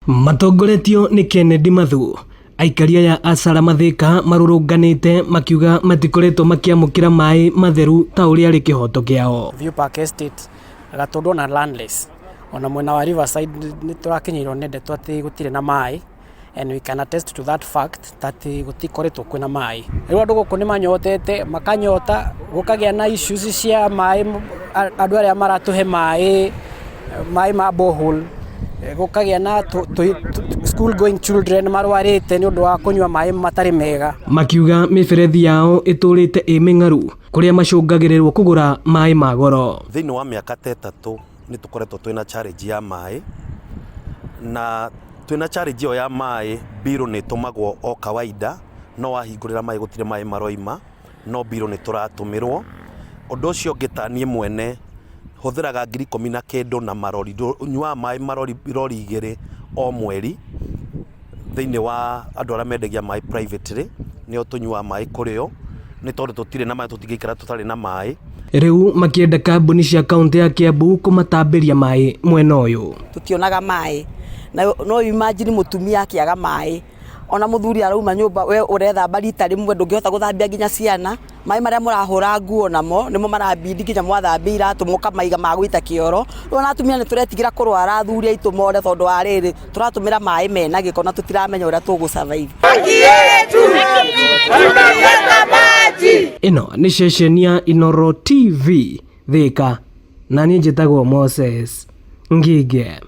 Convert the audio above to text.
Matongoretio nĩ Kennedy Mathu, aikari aya a Salama Thika marũrũnganĩte makiuga matikoretwo makĩamũkĩra maĩ matheru ta ũrĩa arĩ kĩhoto kĩao. View Park Estate, Gatũndũ na Landless. Ona mwena wa Riverside nĩ tũrakinyĩirwo nĩ ndeto atĩ gũtirĩ na maĩ and we can attest to that fact atĩ gũtikoretwo kwĩna maĩ. Rĩu andũ gũkũ nĩ manyotete, makanyota, gũkagĩa na issues cia maĩ, andũ arĩa maratũhe maĩ, maĩ ma borehole, gũkagĩa na school going children marwarĩte nĩ ũndũ wa kũnyua maĩ matarĩ mega. Makiuga mĩberethi yao ĩtũrĩte ĩ mĩng'aru kũrĩa macũngagĩrĩrwo kũgũra maĩ ma goro. Thĩinĩ wa mĩaka ta ĩtatũ nĩ tũkoretwo twĩna challenge ya maĩ, na twĩna challenge ĩyo ya maĩ, bill nĩ ĩtũmagwo o kawaida, no wahingũrĩra maĩ gũtirĩ maĩ maroima, no bill nĩ tũratũmĩrwo. Ũndũ ũcio ũngĩ ta niĩ mwene hũthĩraga 10,000 na kĩndũ na marori, nyuaga maĩ marori rori igĩrĩ o mweri, thĩinĩ wa andũ arĩa mendagia maĩ privately, nĩo tũnyuaga maĩ kũrĩ o, nĩ tondũ tũtirĩ na maĩ tũtingĩikara tũtarĩ na maĩ. Rĩu makĩenda kambuni cia kaũntĩ ya Kiambu kũmatambĩria maĩ mwena ũyũ. Tũtionaga maĩ na no imagine mũtumia akĩaga maĩ ona mũthuri arauma nyũmba we ũrethamba rita rĩmwe ndũngĩhota gũthambia nginya ciana. Maĩ marĩa mũrahũra nguo namo nĩmo marabidi nginya mwathambia iratũ mũkamaiga ma gũita kĩoro. Rĩu ona atumia nĩ tũretigĩra kũrwara athuri aitũ more tondũ wa rĩrĩ tũratũmĩra maĩ mena gĩko na tũtiramenya ũrĩa tũgũ survive. Ĩno nĩ ceceni ya Inooro TV Thika na niĩ njĩtagwo Moses Ngige.